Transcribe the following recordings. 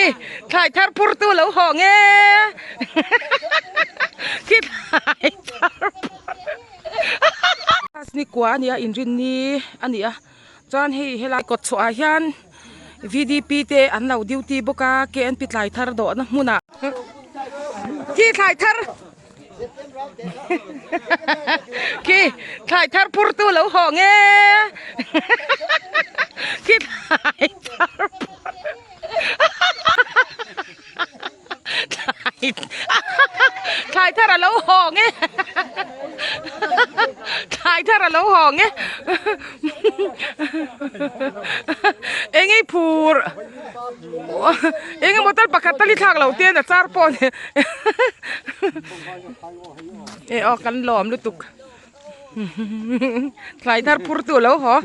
Khi thlai thar phur tu lo haw nge khi thlai thar phur ni kua a ni a inrin ni a ni a chuan hei helai kawt chhuah ah hian V D P te an lo duty bawk a K N P thlai thar dawhna hmunah khi thlai thar Khi thlai thar phur tu lo haw nge khi thlai thar phur thlai thlai thar a lo haw nge thlai thar a lo haw nge eng ei phur eng emaw tal pakhat tal hi thlak loh te a char pawh ni e aw kan lawm lutuk thlai thar phur tu lo haw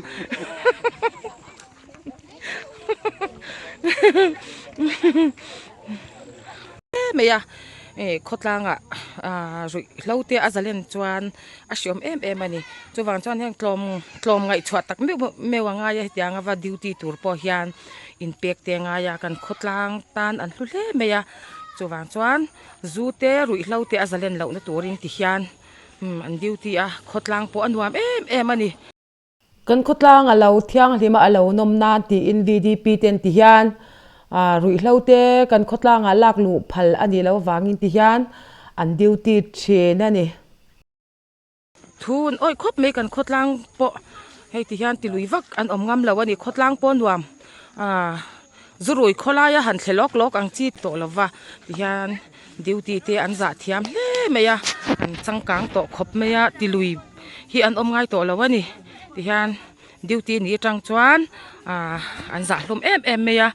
mai a eh khawtlangah ah ruih hlo te a zalen chuan a hriawm em em a ni chuvang chuan heng tlawm tlawm ngaihchhuah tak meuh meuh a ngai a hetiang a va duty tur pawh hian inpek te a ngai a kan khawtlang tan an hlu hle mai a chuvang chuan zu te ruih hlo te a zalen lohna turin ti hian an duty a khawtlang pawh a nuam em em a ni. Kan khawtlang a lo thianghlim a a lo nawm nan tiin VDP te an ti hian ah ruihhlo te kan khawtlang ah lak luh phal a nih loh avangin ti hian an duty thin a ni. Thun awih khawp mai kan khawtlang pawh hei ti hian ti lui vak an awm ngam lo a ni khawtlang pawh nuam ah zurui khawlaia han thle lawk lawk ang chi tawh lo va ti hian duty te an zah thiam hle mai a an changkang tawh khawp mai a ti lui hi an awm ngai tawh lo a ni ti hian duty ni atang chuan ah an zah hlawm em em mai a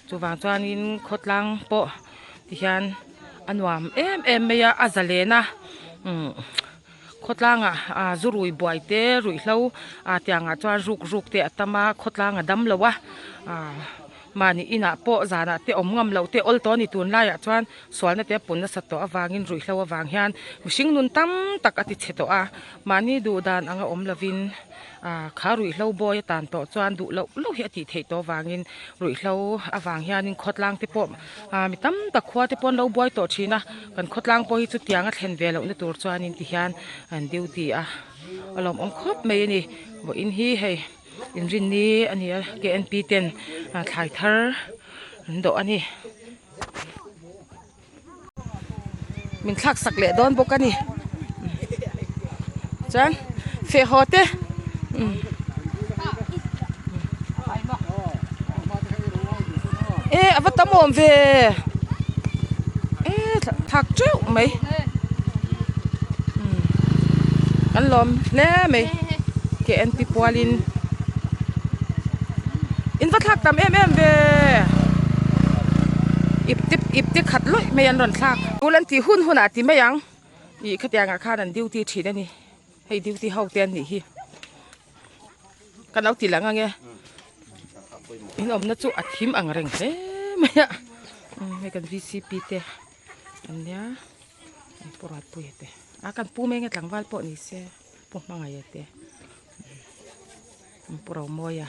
chuvang chuanin khawtlang pawh ti hian a nuam em em mai a a zalen a umm khawtlangah ah zu rui buai te ruihhlo ah tiangah chuan ruk ruk te a tam a khawtlang a dam lo a ah mahni inah pawh zanah te awm ngam loh te awl tawh a ni tunlaiah chuan sualna te a pun nasa tawh avangin ruihhlo avang hian mihring nun tam tak a ti chhe tawh a mahni duh dan anga awm lovin ah kha ruihhlo bawi a tan tawh chuan duh loh loh hi a tih theih tawh avangin ruihhlo avang hianin khawtlang te pawh ah mi tam tak khua te pawh an lo buai tawh thin a kan khawtlang pawh hi chutiang a thlen ve lohna tur chuanin ti hian an duty a a lawmawm khawp mai a ni vawiin hi hei inrinni a ni a K N P ten thlai thar an dawh a ni. Min thlak sak leh dawn bawk a ni chuan feh haw te e a va tam awm ve e thlak teuh mai kan lawm hle mai K N P pualin in va thlak tam em em ve ip te ip te khat lawih mai an rawn thlak tul an tih hun hunah ti mai ang ih khatiang ah khan an duty thin a ni hei duty ho te an nih hi ka lo ti lang ange in awmna chu a thim ang reng hle mai a hei kan V C P te an nia pu Ruatpuia te a kan pu mai nge tlangval pawh ni se pu Hmangaia te. Pu Romawia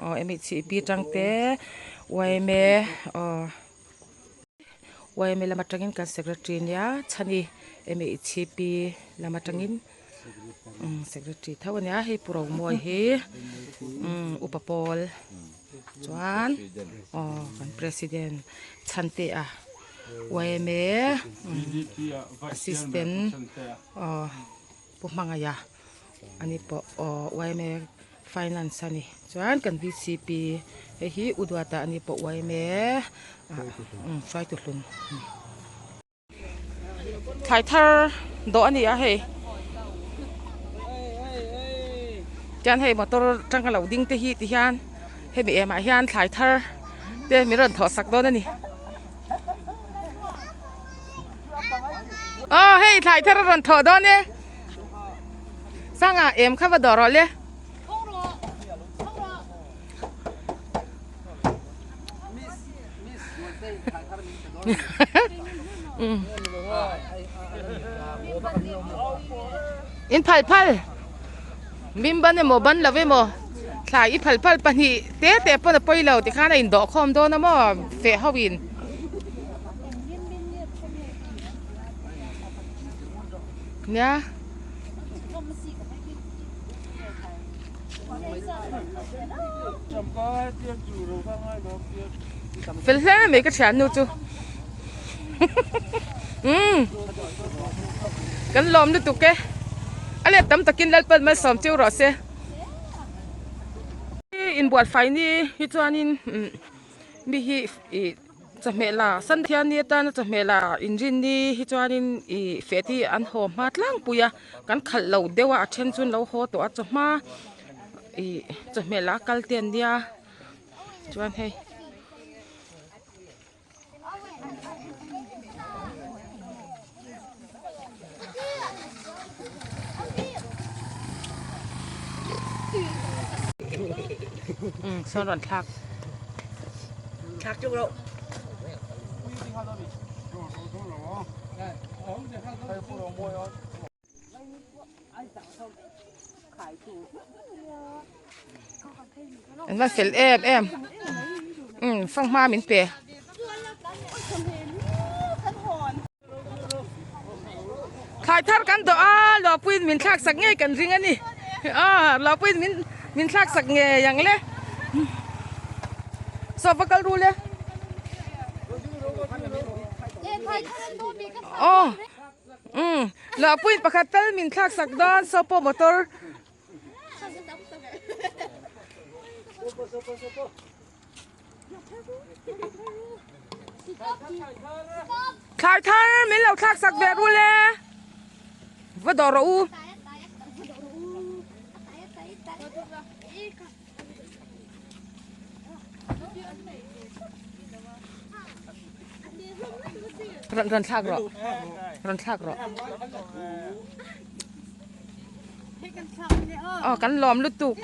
aw MHCP atang te yma aw yma lam atangin kan secretary nia chhani MHCP lam atangin secretary tho ania hei Pu Romawia hi upa pawl chuan aw kan president Chhantea yma assistant aw. Pu Hmangaia a ni pawh aw yma finance a ni chuan kan vcp hei hi u Duata a ni pawh yma ah hruaitu hlun a ni. Thlai thar dawh a ni a hei chuan hei motor atanga lo ding te hi ti hian hemi emah hian thlai thar te min rawn thawh sak dawn a ni. Aw hei thlai thar a rawn thawh dawn e sanga em kha va dawh rawh le in phal phal min ban emaw ban lo emaw. Thlai i phal phal pahnih te te pawn a pawi lo tikhan a indawh khawm dawn a maw feh ho in. Nia. Fel hle mai ka thiannu chu. Umm kan lawm lutuk e. A let tam takin Lalpan malsawm chiu rawh se. Inbual fai ni hi chuanin mi hi ih chawhmeh la Sunday hian ni atana chawhmeh la inrin ni hi chuanin ih feh te hi an haw hma tlangpui a kan khalh lo deuh a a then chu an lo haw tawh a chawhma ih chawhmeh la kal te an nia chuan hei. Sawn rawn thlak thlak ṭeuh loh An va fel em em umm fanghma min pe. Thlai thar kan dawh a Luahpuiin min thlak sak ngei kan ring a ni aw Luahpuiin min min thlak sak ngei ang le saw va kal ru le aw. Umm Luahpuiin pakhat tal min thlak sak dawn saw pawh motor Thlai thar min lo thlak sak ve ru le va dawh rawh u. Rawn rawn thlak rawh rawn thlak rawh aw kan lawm lutuk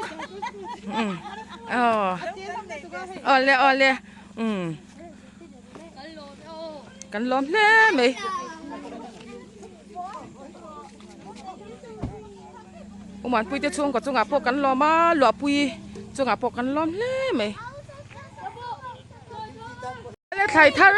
um aw awle awle um kan lawm hle mai. Umanpui te chhungkaw chungah pawh kan lawm a luahpui chungah pawh kan lawm hle mai. Thlai thar.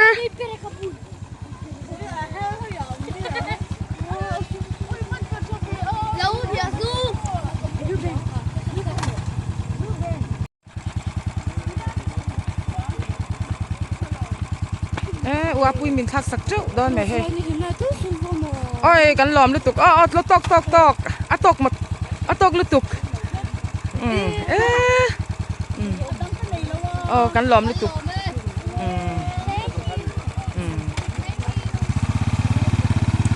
Eh uapui min thlak sak teuh dawn mai hei oi kan lawm lutuk aw aw tawk tawk tawk a tawk mat a tawk lutuk um eh um aw kan lawm lutuk um um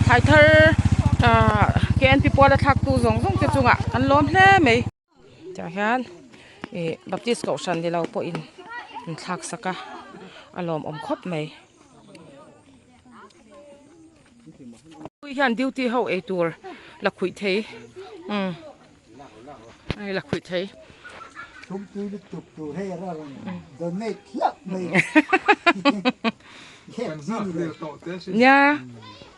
thlai thar ah K N P puala thlak tu zawng zawng te chungah kan lawm hle mai. Tah hian ih baptist kohhran ni lo pawhin an thlak sak a a lawmawm khawp mai. Pui hian duty ho eitur la khuih thei umm hei la khuih thei. Thumtui lutuk tur hei a rawn donate hlauh mai Nia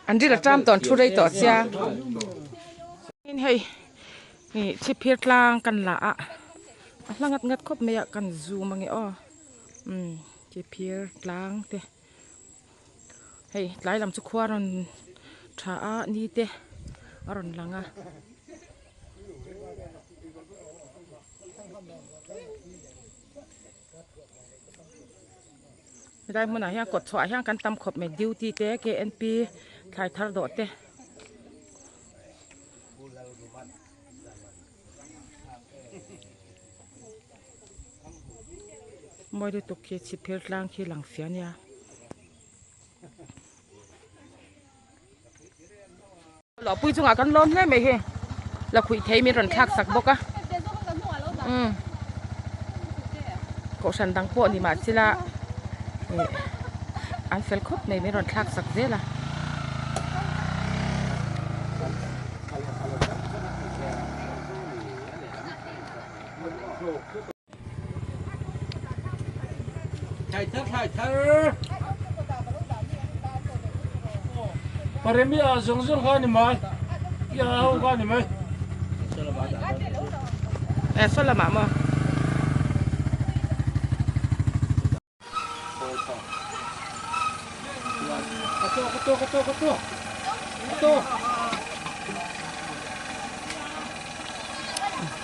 an ril a ṭam tawn thu rei tawh sia hei. Ih chhipphir tlang kan la a a hla ngat ngat khawp mai a kan zoom ange aw umm chhipphir tlang te hei tlai lam chu khua rawn tha a ni te a rawn lang a. Helai hmunah hian kawt chhuah hian kan tam khawp mai duty te K N P thlai thar dawh te. Mawi lutuk khi chhipphir tlang khi lang fia ania. Luahpui chungah kan lawm hle mai hei lakhuih thei min rawn thlak sak bawk a umm kohhran dang pawh ni mah sela ih an fel khawp mai min rawn thlak sak zel a. Thlai thar thlai thar. Paremi a zawng zawng kha ni mai. Ya ho kha ni mai. Eh saw lamah maw.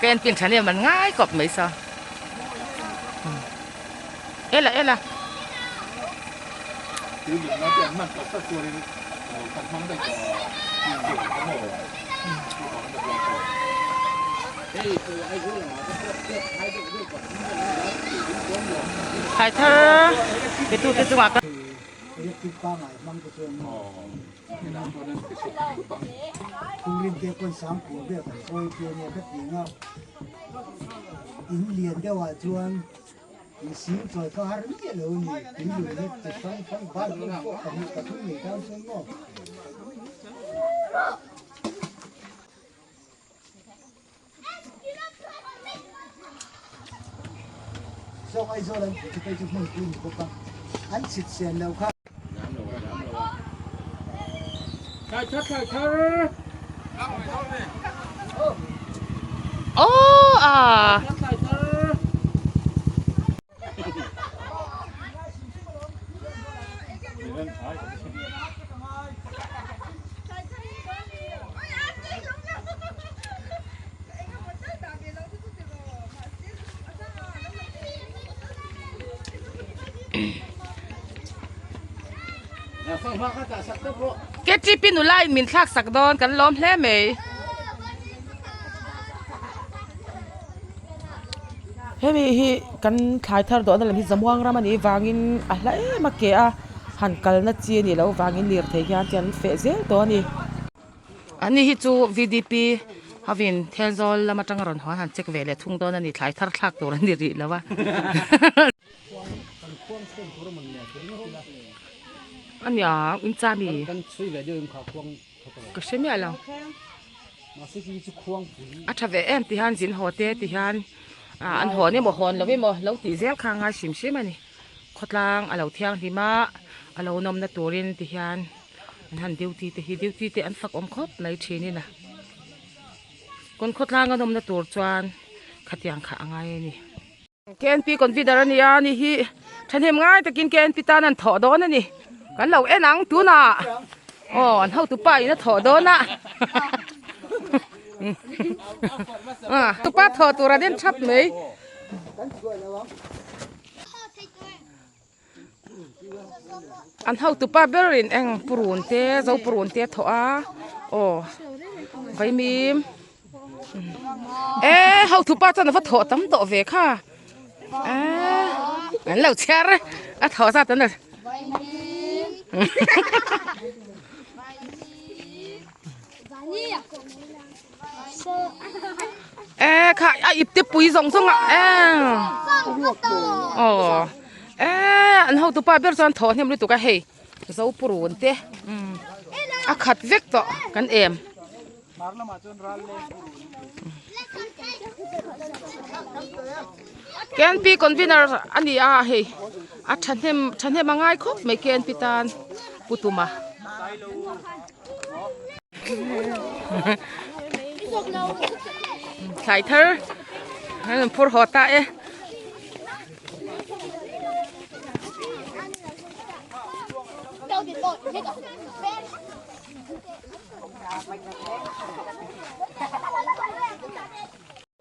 Ka en pin tha nem an ngai kawp mai sa. Ela ela. Thlai thar pe tu te chungah ka Electric pangai hmang te chuan Phurin te pawn sangkua vel kan sawi tir ania ka ti ang a, in lian deuhah chuan in sing chawi kha har miah lo a ni, tui lun hi chi hrang hrang bathroom pawh pahnih pathum nei tan chuan maw. Zawng Aizawl an tih chu phei chu hmunpui ni bawk a, an chhit sen lo kha. Thlai thar thlai thar. Aw ah. Thlai thar. KTP nula in min thlak sak dawn kan lawm hle mai. Hemi hi kan thlai thar dawhna lam hi zamuang ram a nih vangin a hla em a ke a han kalna chi a nih loh vangin lirthei hian te an feh zel tawh a ni. Ani hi chu VDP hovin Thenzawl lam atanga rawn hawn han check ve leh thung dawn a ni thlai thar thlak tur a ni rih lo a. Ania incha mi. Ka hre miah lo. A tha ve em ti hian zin haw te ti hian ah an hawn emaw hawn lo emaw lo tih zel kha a ngai hrim hrim a ni. Khawtlang a lo thianghlim a, a lo nawmna turin ti hian an han duty te hi duty te an fak awm khawp mai thinin a. Kawn khawtlang a nawmna tur chuan khatiang kha a ngai a ni. KNP convener a nia ani hi thahnem ngai takin KNP tan an thawh dawn a ni kan lo en ang tunah aw an hotu pa in a thawh dawn a tupa thawh tur an en thap mai. An hotu pa berin eng purun te zo purun te a thawh a aw vaimim e hotu pa chuan a va thawh tam tawh ve kha eh an lo chhiar a thawh zat an lo e kha a ip te pui zawng zawng a e aw e an hotu pa ber chuan thawh hnem lutuk a hei zo purun te a khat vek tawh kan em. KNP convener a ni a hei a thahnem thahnem a ngai khawp mai KNP tan pu tuma. Thlai thar an rawn phur haw ta e.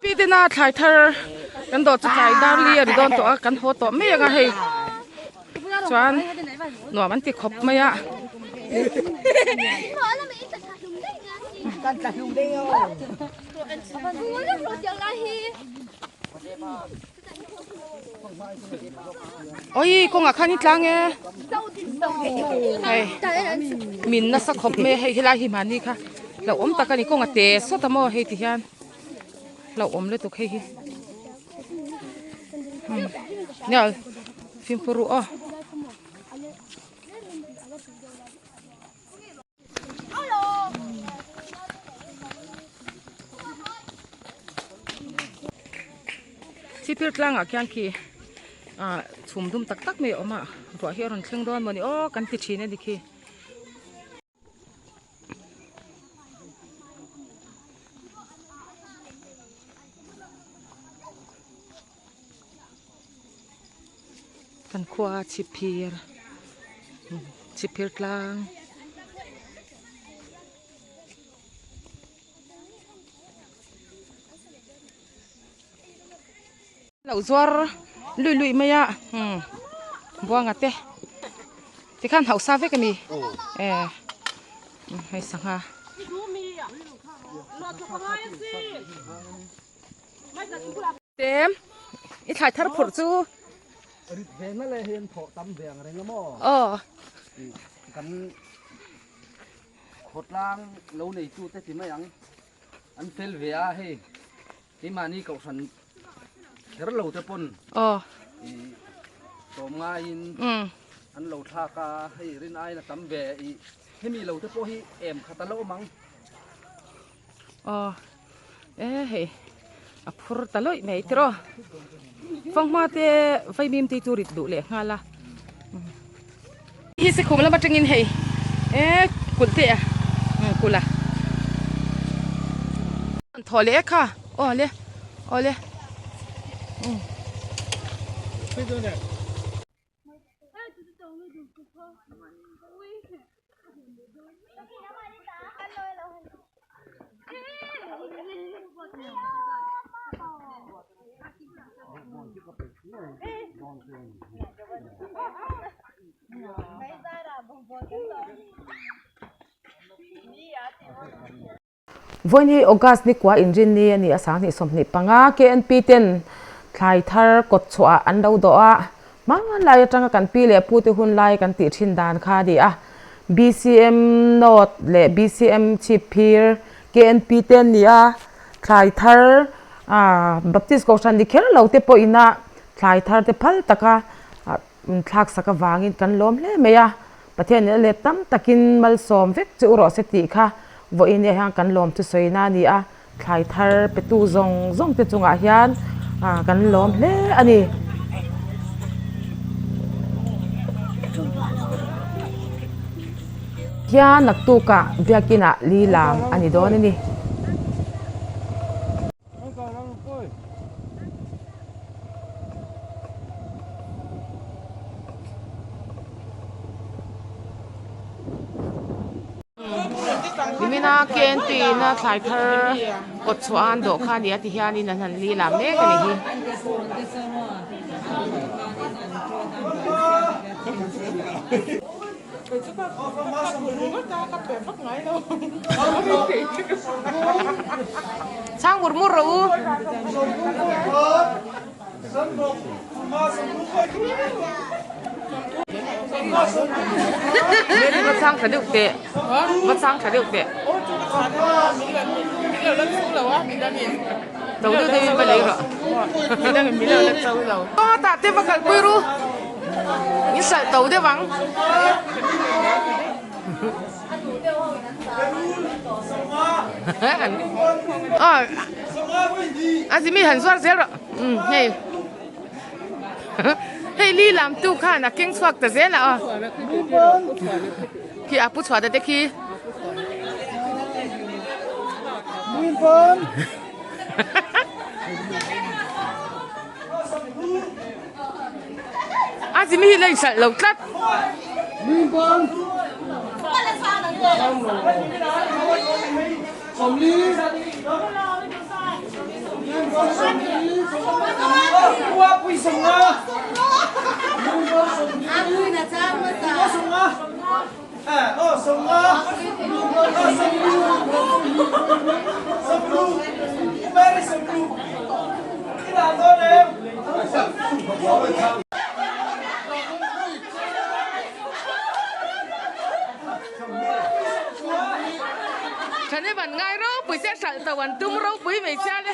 Pi tena thlai thar kan dawh chu tlai dar li a ri dawn tawh a kan haw tawh mai ang a hei chuan nuam an ti khawp mai a. Oi kawngah khan i tlang e hei min nasa khawp mai a hei helai hi mahni kha hlauhawm tak a ni kawng a te sawt a maw hei ti hian hlauhawm lutuk hei hi nia fimkhur ru aw. Sipir tlangah khian khi ah chhum dum tak tak mai a awm a ruah hi a rawn thleng dawn mawni aw kan ti thin a ni khi. Kan khua chhipphir chhipphir tlang. Lo zuar lui lui mai a umm buanga te tikhan hausa vek a ni e hei sangha. Te i thlai thar phurh chu. Rit ve na le hian thawh tam ve ang reng a maw? Aw. Kan khawtlang lo neitu te ti mai ang an fel ve a hei keimahni kohhran kher lo te pawn aw i tawm ngaiin an lo thlak a hei rin aiin a tam ve i hemi lo te pawh hi em khat a la awm ang. Aw e hei a phur ta lawih mai tiraw fanghma te vaimim te chu rit duh leh nghal a hi sikhum lam atangin hei e kulh te a kulh a thaw leh kha aw le aw le. Vawiin hi August ni kua inrin ni a ni a, 2025 KNP ten thlai thar kawt chhuah an lo dawh a, hmanlai atanga kan pi leh pu te hun lai kan tih thin dan kha a ni a, BCM North leh BCM Chhipphir KNP te an ni a, thlai thar Baptist Kohhran ni kher lo te pawh ina thlai thar te phal taka thlak sak avangin kan lawm hle mai a. Pathian in a let tam takin malsawm vek che u rawh se tih kha vawiin ah hian kan lawm thusawi na a ni a, thlai thar petu zawng zawng te chungah hian kan lawm hle a ni. Hian naktukah biakinah li lam a ni dawn a ni. Nimina KNP na thlai thar kawt chhuah an dawh kha a ni a ti hianin an han li lam mek a ni hi. Chhang mur mur rawh u. Mary va chhang tha deuh teh va chhang tha deuh teh to deuh deuh in va lei rawh aw tah te va kalpui ru. In salh to deuh ang. A zimi han zuar zel rawh. Um hei. Hei li lam tu khan a keng chhuak ta zel a aw. Khi a pu chhuah ta te khi. A zimi hi la inhralh lo tlat. Thane van ngai ropui se hralh to an tum ropui mai sia le.